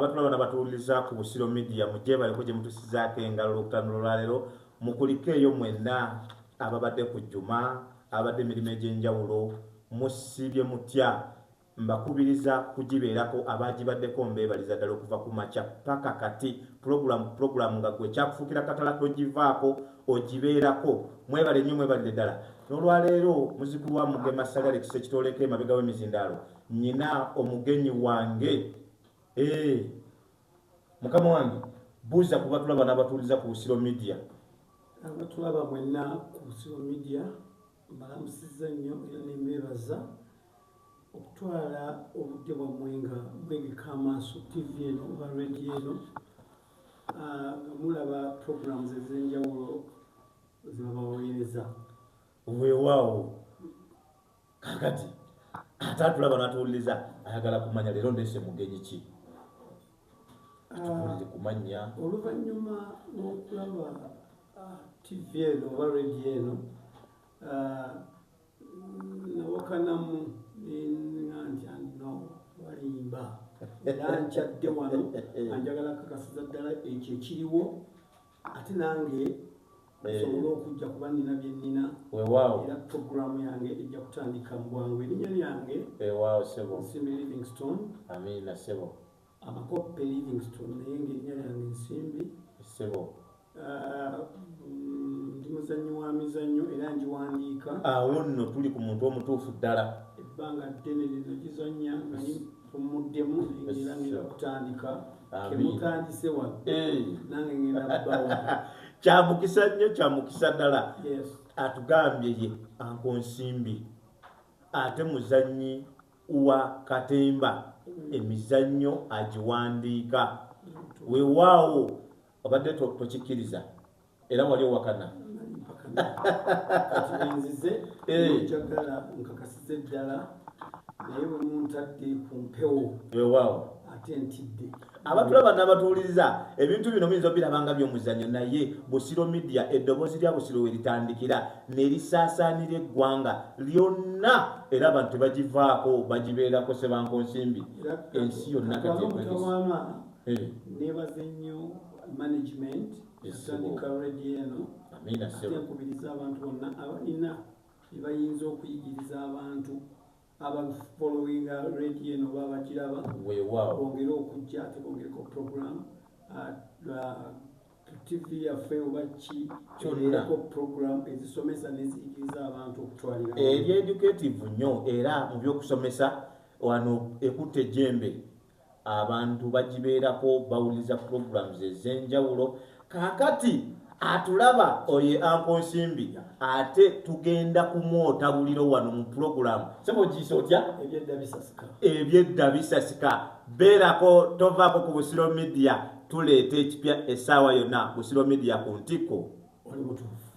Abatulaba nabatuwuliriza ku Busiro Media, mugyebaleko gye mutusizaako engalo Olwokutaano lwolwaleero. Mukulike eyo mwenna ababadde ku jjuma, ababadde emirimu egy'enjawulo, musiibye mutya? Mbakubiriza kugibeerako. Abagibaddeko mbeebaliza ddala okuva ku makya paka kati, pulogulamu pulogulamu nga gwe kyakufuukira katala togivaako, ogibeerako. Mwebale nnyo, mwebalire ddala. N'olwaleero muzikulu wa Mugema Ssali Alex Ekitooleko emabega w'emizindaalo, nyina omugenyi wange. Eh, mukama wange, buuza ku batulaba n'abatuuliza ku Busiro Media. Abatulaba mwenna ku Busiro Media, mbalamusizza nnyo era nembeebaza okutwala obudde bwammwe nga mwegeka amaaso TV eno oba radio eno, nga mulaba programs ez'enjawulo zebabaweereza. Weewaawo. Kakati ate atulaba n'atuwuliriza ayagala kumanya leero ndeese mugenyi ki? Tubuulire ku mannya. Oluvannyuma lw'okulaba TV eno oba radio eno, nawakanamu nenga nti no, balimba, era nkyadde wano anjagala kakasiza ddala ekyo ekiriwo, ate nange nsobole okujja kuba nina bye nnina. Era puroguramu yange ejja kutandika mu bwangu. Erinnya lyange Weewaawo sebo. Nsimbi Livingstone. Amiina sebo. Amakoppe Livingstone, naye nga erinnya lyange Nsimbi. Sebo. Ndi muzannyi wa mizannyo era ngiwandiika. Awo nno tuli ku muntu omutuufu ddala. Ebbanga ddene lyenagizannya nga mpumuddemu, naye era ngenda kutandika. Amiina. Kemutandise wano, nange ngenda bbawa. Kyamukisa nnyo, kyamukisa ddala. Yes. Atugambye ye Uncle Nsimbi, ate muzannyi wa katemba, emizannyo agiwandiika. Weewaawo, obadde tokikkiriza era wali owakana. Nali mpakana, kati benzize njagala nkakasize ddala, naye bwe muntadde ku mpewo, ate ntidde. Abatulaba n'abatuwuliriza, ebintu bino muyinza obiraba nga by'omuzannyo, naye Busiro Media, eddoboozi lya Busiro we litandikira ne lisaasaanira eggwanga lyonna, era abantu tebagivaako, bagibeerako. Sebanko Nsimbi, era ensi yonna kati katwale ekwegesa. omutawaana. Nebaze nnyo management yatandika radio eno. Amiina Ate sebo. nkubiriza abantu bonna abalina bye bayinza okuyigiriza abantu abafollowinga radio eno oba abagiraba, bongere okujja ate bongereko program TV yaffe oba ki. Kyonna. Ebeereko program ezisomesa neziyigiriza abantu okutwalira. Eri educative nnyo, era mu byokusomesa wano ekutta ejjembe. Abantu bagibeerako, bawuliriza programs ez'enjawulo. Kaakati atulaba oye Uncle Nsimbi, ate tugenda kumwota buliro wano mu pulogulamu. Sebo, giisa otya? Ebyedda bisasika. Ebyedda bisasika. Beerako, tovaako ku Busiro Media. Tuleeta ekipya essaawa yonna. Busiro Media ku ntikko. Oli mutuufu.